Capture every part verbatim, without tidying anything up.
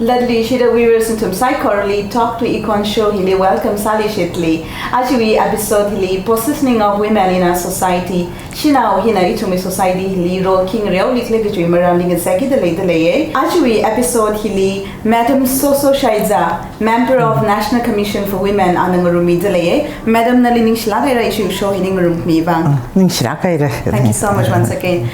Latluishida viewers nathum saikorali Talk to Econ Show hili welcome sāluishitli. Ajawui episode hili positioning of women in our society. Shanao hina ithumwui society hili role khi ngareoli khala kajiwui maramli ngasakida leida leiya. Ajawui episode hili Madam Soso Shaiza, Member of National Commission for Women, ana ngarummida leiya. Madam, nali ningshilāk haira ishi show hi ningarummi vang. Ah, ningshilāk haira. Thank you so much once again.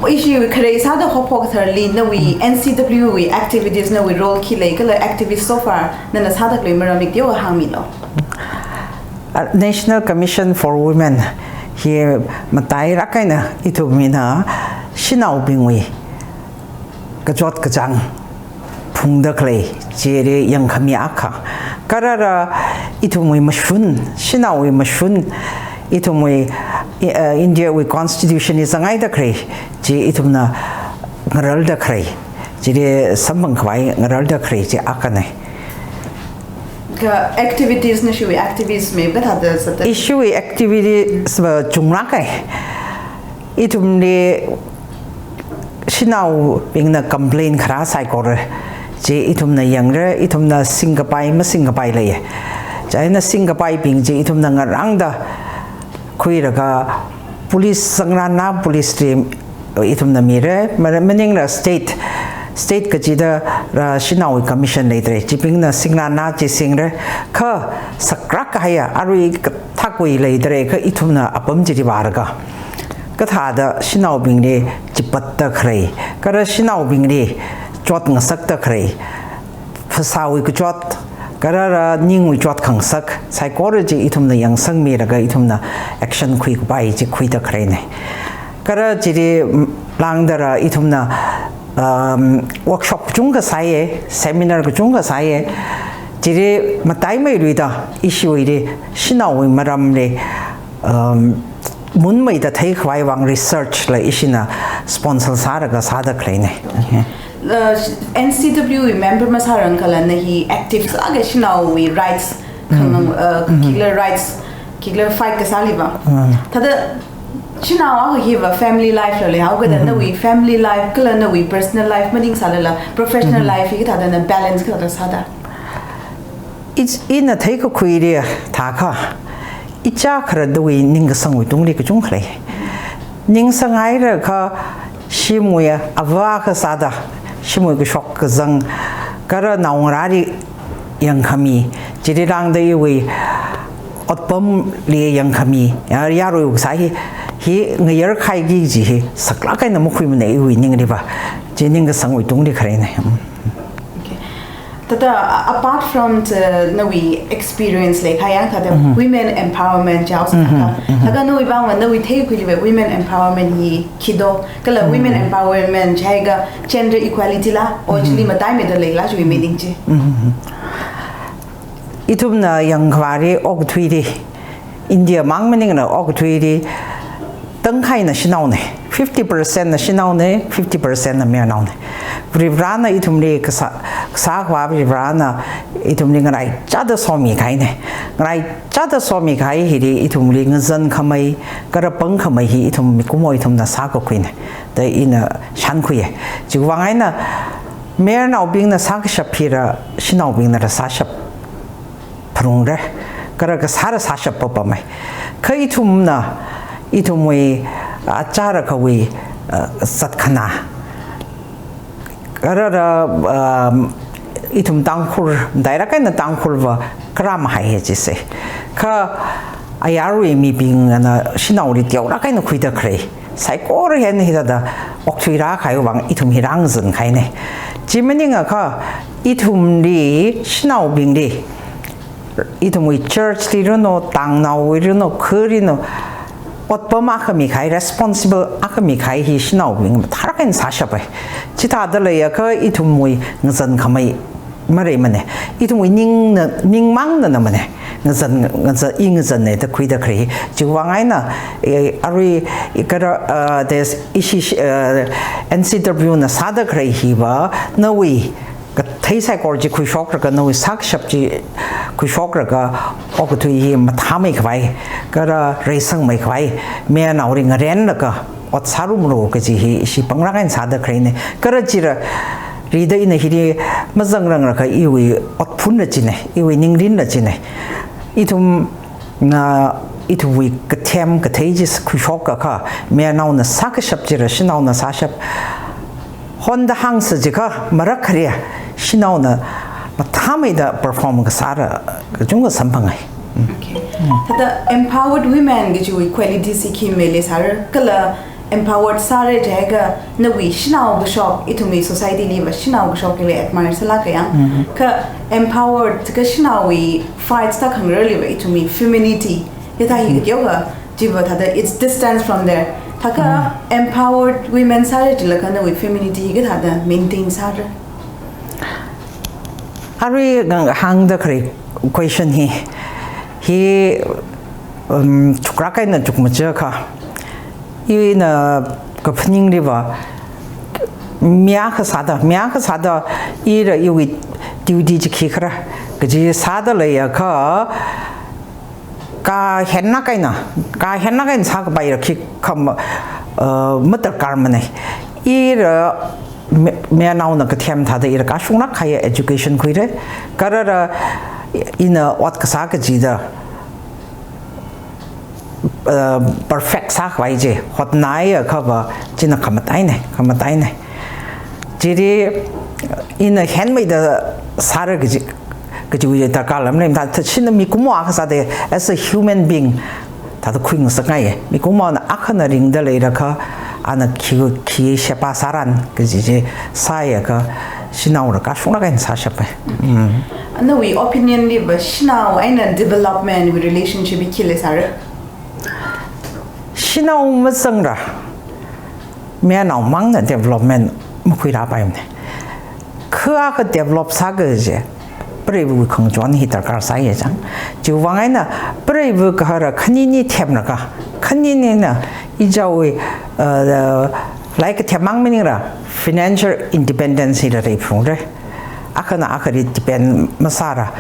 Ishi khare sāda haophok tharanli nawui N C W wui activities, nawui role khi lei kala activist so far nana sāda khalei maramli teokha hāngmilu. Uh, National Commission for Women hi matailāk eina ithumna shanaobingwui kachot kachāng phungda khalei chili yangkhami akha. Kha rāra ithumwui mashun, shanaowui mashun, ithumwui, uh, India wui constitution li zangaida khalei chi ithumna ngararda khalei, chili samphang khavai ngararda khalei chi akhana. Kha activities, nashiwui activities mi kathāda sāda? Ishiwui activities va chunglāk hai. Ithumli shanaobingna complain kharā saikora chi ithumna yangra, ithumna singkapai masingkapai leiya. Chieina singkapaibing chi ithumna ngarāngda khuilaga police sangrana, police li ithumna mira, ma-, maningla state, state kachida rā shanaowui commission leidalei, chibingna singrana chi singra, kha saklāk kahaiya, arui kathakwui leidalei, kha ithumna apam chili vālaga kathāda shanaobingli chipatda khalei, kha rā shanaobingli chotngasakda khalei, phasāwui kachot, kha rāra ningwui chot khangasak saikora chi ithumna yangsangmilaga ithumna action khuikapai chi khuida khaleina. Kha rā chili, mm, lāngda rā ithumna, um, workshop kachungkha sāya, seminar kachungkha sāya. Chili mataimeiluida ishiwuili shanaowui maramli, um, munmeida theikhavai vang research la ishina sponsor sālaga sāda khaleina. Uh, N C W wui member masārang kala na hi active sālaga shanaowui rights, khang, uh, khikhala rights, khikhala fight kasāli va. Thāda shanao akha hiva family life la leihaokada, nawui family life kala nawui personal life maningsālala professional life hi kathāda na balance kathāda sāda? Ina theikakhuili thākha, ichā khararwui ningkasangwui tungli kachungkha lei. Ningsāngailakha shimwui avā kasāda, shimwui kashok kazang, kha rā naongarāli yangkhami, chili lāngda iwui otpamli yangkhami, ya, yaruiwui kasā hi, hi ngayar khaiki kaji hi saklāk eina makhuimana iwui ningli va. Chi ningkasangwui tungli khaleina. Mm. Okay. Thāda, apart from the, nawui experience leikha yang thāda women empowerment jihaosa thākha. Thākha nawui vang va, nawui theikhuili va women empowerment hi khi do, kala women empowerment jihaiakha gender equality la, or chili mataimeida leila chiwui meaning chi? Ithumna yangkhavāli okathuili, India mang maningla okathuili tangkhaina shanaona, fifty percent na shanaona, fifty percent na mayarnaona. Varivarana ithumli kasā, kasā akhava Varivarana ithumli ngaraichāda somi kahaina. Ngaraichāda somi kahai hili ithumli ngazankhamei, kha rā pangkhamei hi ithum mikumo ithumna sākakhuina da ina shānkhuiya. Chiwui vang eina mayarnaobingna sākashap hila shanaobingna rāsāshap phalungra, kha rā kasā rāsāshap papamei. Kha ithumna, ithumwui, ah, achālakhawui, ah, zatkhana, kha rā, um, ithum Tangkhul, matailāk eina Tangkhul va kharā mahai hi chisa. Kha ayarwui mibingna shanaoli teolāk eina khuida khalei saikora hi eina hithāda okthuirā kahaiwui vang ithum hi rāngazan kahaina. Chi maningakha ithumli, shanaobingli, ithumwui church li rino, tangnaowui rino, khuri no, otpam akha mikahai, responsible akha mikahai hi shanaobing mathālāk eina sāshapa. Chithāda leiakha ithumwui ngazankhamei maleimana. Ithumwui ningna, ningmangna na mana. Ngazan, ngazan, i ngazanna da khuida khalei. Chiwui vang eina, eh, arui, i kha rā, ah, this, ishi, eh, N C W na sāda khalei hiva, nawui kathei saikora chi khuishoklaga, nawui sākashap chi khuishoklaga, okathui hi mathāmeikhavai, kha rā reisangmeikhavai, mayarnaoli ngarenlaga ot sārumlu kaji hi ishi panglāk eina sāda khaleina. Kha rā chila Rida ina hili mazangranglakha iwui otphunna china, iwui ningrinna china. Ithum na ithumwui kathem kathei chi khuishokakha, mayarnaona sākashap chila shanaona sāshap. Honda hāngsa jiakha marak khare, shanaona mathāmeida perform kasāla kachungkha samphangai. Okay. Thāda empowered women kajiwui quality chi khi mele sāra, kala empowered sāra jiakha nawui shanao kashok, ithumwui society liva shanao kashok hili admire sālāka yang. Kha empowered kha shanaowui fight sākhangarāliva ithumwui femininity, hithā hi kateokha, chiva thāda it's distance from there. Thākha empowered women sāra jilakha nawui femininity hi kathāda maintain sāra? Arui ngang hāngda khare question hi, hi, um, thuklāk eina chukmajākha, ina kaphaningliva mi akha sāda, mi akha sāda ila iwui duty chi khikhala kaji sāda leiakha, kahenlāk eina, kahenlāk eina sākapaila khikha ma, uh, madarkarmana. Ila ma-, mayarnaona kathem thāda ila kashunglāk kahai education khuira. Kala ina ot kasā kachida, uh, perfect sākhavai chi hotnaiakhava china khamataina, khamataina. Chili ina henmeida sāra kaji, kajiwui darkar lam lei, thāda shina mikumo akha sāda as a human being thāda khuingasakngai. Mikumona akhana ringda leilakha, ana khi, khi sheba sāran kaji chi sāakha, shanaola kashunglāk eina sāshapa. Mm. Nawui opinion liva shanao eina development wui relationship hi khili sāra? Shanao mazangla mayarnao mangna development makhuirāpaimana. Kha akha develop sākaji, preiva khangachon hi darkar sāya chang. Chiwui vang eina preiva gahara khanini themlaga, khaninina ichiwui, uh, lai kathem mang maningla financial independence hila leiphungra. Akhana akhali depend masāla.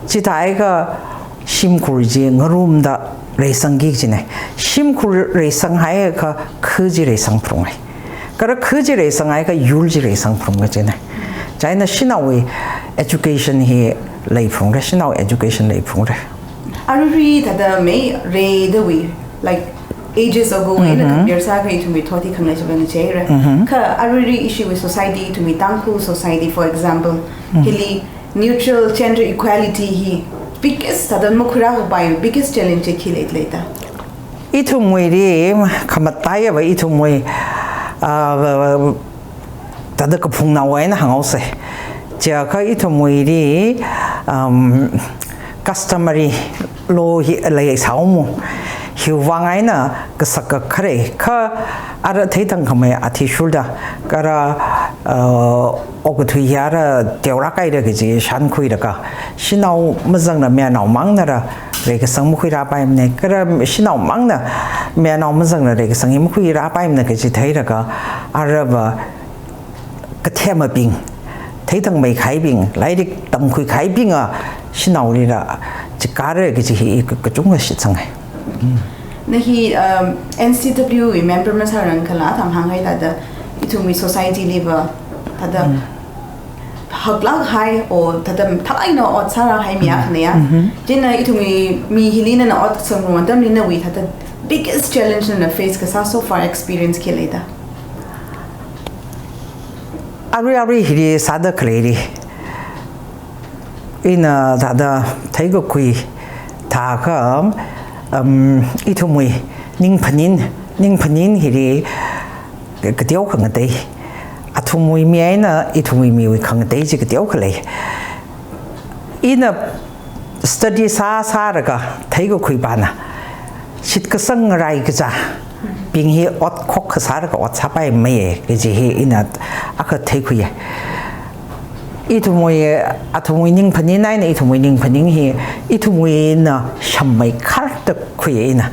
Chithāakha shimkhur chi ngarumda reisangki kajina. Shimkhur reisanghaiakha kha chi reisangphalunga. Kala kha chi reisanghaiakha yur chi reisangphalung kajina. Chieina shanaowui education hi leiphalungra, shanao education leiphalungra. Arui thāda mei reidawui, like, ages ago eina compare sāakha ithumwui thot hi khangai chiwui vang ngacheira. Kha arui ishiwui society, ithumwui Tangkhul society, for example, hili neutral gender equality hi biggest, thāda makhuirākapai biggest challenge chi khi lei leida? Ithumwuili khamataiya va ithumwui, ah, thāda kaphungnao eina hānghaosa. Chiakha ithumwuili, um, customary law hi leisāhaowa. Hiwui vang eina kasaka khare kha ara theithangkhamei athishurda kala, uh, okathui hi ara teolāk haira kaji shānkhuilaga, shanao mazangla mayarnao mangnala reikasang makhuirāpaimana, kala shanao mangna mayarnao mazangla reikasang hi makhuirāpaimana kaji theilaga, arava kathemabing, theithangmei kahaibing, lairik tamkhui kahaibinga shanaolila chikara kaji hi ka-, kachungkha shitsanga. Na hi, um, N C W wui member masārang kala atam hānghai thāda ithumwui society liva thāda haklāk hai, o thāda thālāk eina ot sārāhai mi akhana ya. Chieina ithumwui mi hili nana ot sangrum atamli nawui thāda biggest challenge nana face kasā so far experience khi leida? Arui arui hili sāda khaleili ina thāda theikakhui thākha, um, ithumwui ningphanin, ningphanin hili kateokha ngatei. Athumwui mi eina ithumwui miwui khangatei chi kateokha lei. Ina study sāsālaga theikakhui pana shitkasang raikachābing hi ot khokkha sālaga ot sāpaimeiya kaji hi ina akha theikhuiya. Ithumwui, athumwui ningphanin eina ithumwui ningphanin hi ithumwuina shammei kharda khuiya ina.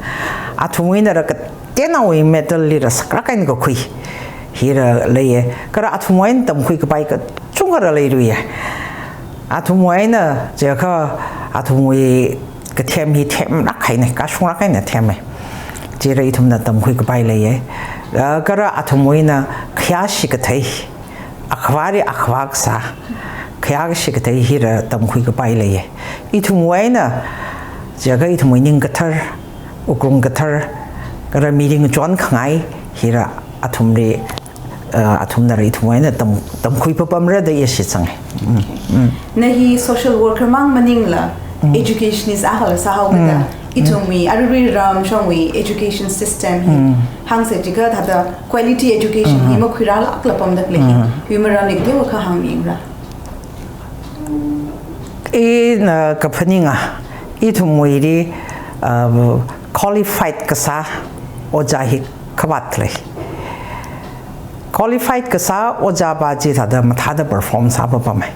Athumwuinala kateonao wui medal lila saklāk eina kakhui hila leiya. Kala athumwui eina tamkhuikapai kachungkhala leiluiya. Athumwui eina chiakha athumwui kathem hi themlāk haina, kashunglāk eina themma. Chila ithumna tamkhuikapai leiya. Ah, kala athumwuina khayāshi kathei, Akhavāli akhavā kasā, khayākashi kathei hila tamkhui kapai leiya. Ithumwui eina, jiakha ithumwui ning kathar, wuklung kathar, kala mirin chon khangai hila athumli, uh, athumnala ithumwui eina tam, tamkhui papamra da iya shitsanga. Mm, mm. Na hi social worker mang maningla, Mm. educationist akhala sāhaoda, Mm. ithumwui aruirui ramshongwui education system hi, Mm. hāngsa jiakha thāda quality education hi Mm. makhuirālākla pamda lei. Mm. Hi maramli kateokha hāngmingra. Ina kaphaninga, ithumwuili, uh, qualified kasā ojā hi khavāt lei. Qualified kasā ojā pa chi thāda mathāda perform sāpapamai.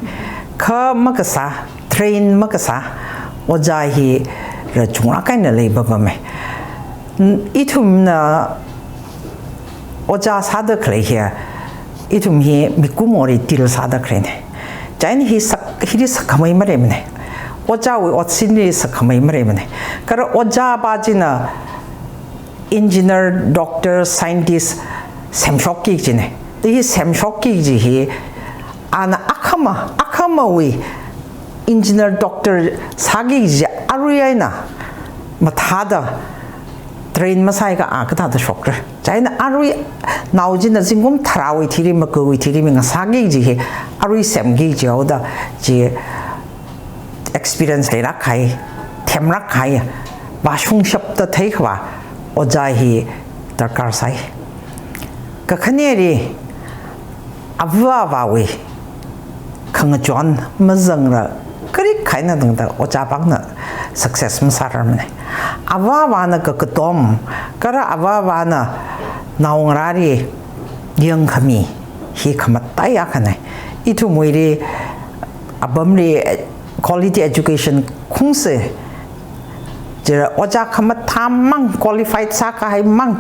Kha makasā, train makasā ojā hila chunglāk eina leipapamai. N-, ithumna ojā sāda khalei hi, ithum hi mikumoli deal sāda khaleina. Chieina hi sak, hili sakkhamei maleimana. Ojāwui otsinli sakkhamei maleimana. Kala ojā pa china engineer, doctor, scientist semshokki kajina. Hi semshokki kaji hi, ana akhama, akhamawui engineer, doctor sāki kaji arui eina mathāda train masāakha a kathāda shokra. Chieina arui nao china zingkum tharāwui thili, magawui thili mi ngasāki kaji hi, arui semki kaji haoda, chi experience leilāk kahai, themlāk kahai, vāshungshapda theikhavā ojā hi darkar sāi. Kakhaneli, ava avāwui khangachon mazangla, kali khaina tangda ojā pāngna success masārarmana. Ava avāna kakatom, kala ava avāna naongarāli yangkhami hi khamataiya akhana. Ithumwuili apamli quality education khungsa, chila ojā khamathā mang, qualified sākahai mang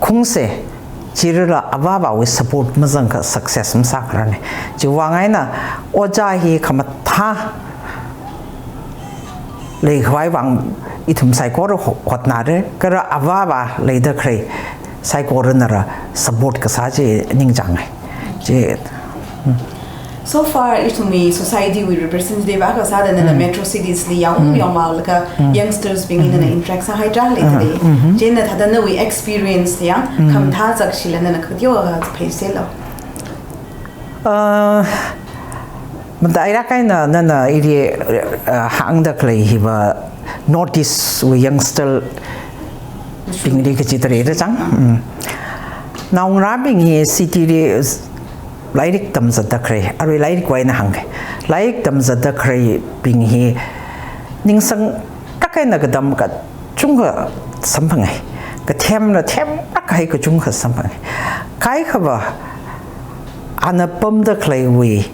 khungsa, chilala ava avāwui support mazangakha success masākhararna. Chiwui vang eina ojā hi khamathā leikhavai vang ithum saikora ho-, hotnara, kala ava avā leida khalei saikoranala support kasā chi ningchānga. Chi, mm. So far, ithumwui society wui representative akha sāda nana Mm. metro cities li yaong Mm. yaongmalaga Mm. youngsters bing Mm-hmm. nana interact sāhaida lei Mm-hmm. today. Mm-hmm. Chieina thāda nawui experience ya, Mm. khamathā zakshila nana kateokha pheiseilo. Uh, matailāk eina nana ili, uh, hāngda khalei hiva North East wui youngster bingli kachi tare da chang. Mm. Naongarābing hi city li lairik tamzatda khalei, arui lairikwui eina hāngke. Lairik tamzatda khaleibing hi ningsanglāk eina katam kachungkha samphanga. Kathemla themlāk kahai kachungkha samphanga. Kaikhava ana pamda khaleiwui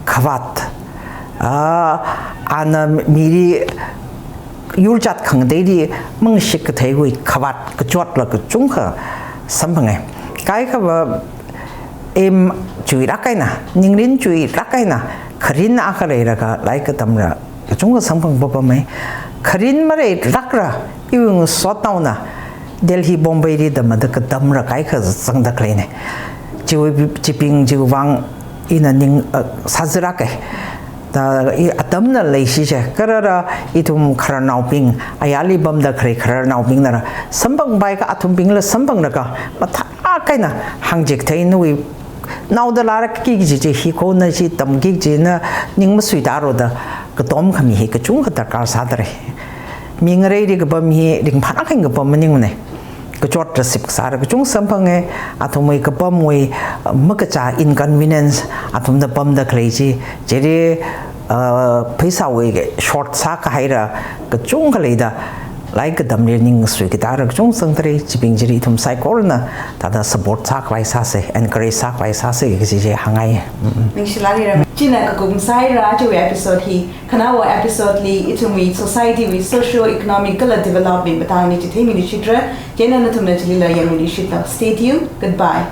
khavāt, ah, ana mili yurchat khangateili mangashit katheiwui khavāt kachotla kachungkha samphanga. Kaikhava aim chuilāk eina, ningrin chuilāk eina, kharin akha leilaga lairik katamla kachungkha samphang papamai. Kharin maleilākla, iwui ngasotnaona Delhi, Bombay li tamda katamla kaikha zangda khaleina. Chiwui, chibing chiwui vang ina ning, uh, sāzalāka. Da i atamna leishishi, kala ithum khararnaobing, ayarli pamda khalei khararnaobingnala samphangpaikha athumbingla samphanglaga mathālāk eina hāngchithei nawui naoda lārakki kaji chi, hi kona chi tamki kaji na ning masuitaro da katom khami hi kachungkha darkar sāda lei. Mi ngaleili kapam hi ringphālāk eina kapam maningmana. Kachot received sāla kachungkha samphanga, athumwui kapamwui, uh, makachā inconvenience, athumna pamda khalei chi, chili, uh, pheisāwui short sākahaila kachungkha leida, lairik katamli ningsui kida kachungkha zangda lei, chibing chili ithum saikorana thāda support sākhavai sāsa, encourage sākhavai sāsa kaji chi hāngngai. Mm, mm. Ningshilākra. China kakum sāhaira chiwui episode hi, khanaowa episode li ithumwui society wui socio-economic kala development matangli chitheimilui shitra, chieina nathumna chilila yangmilui shitlo. Stay tuned. Goodbye.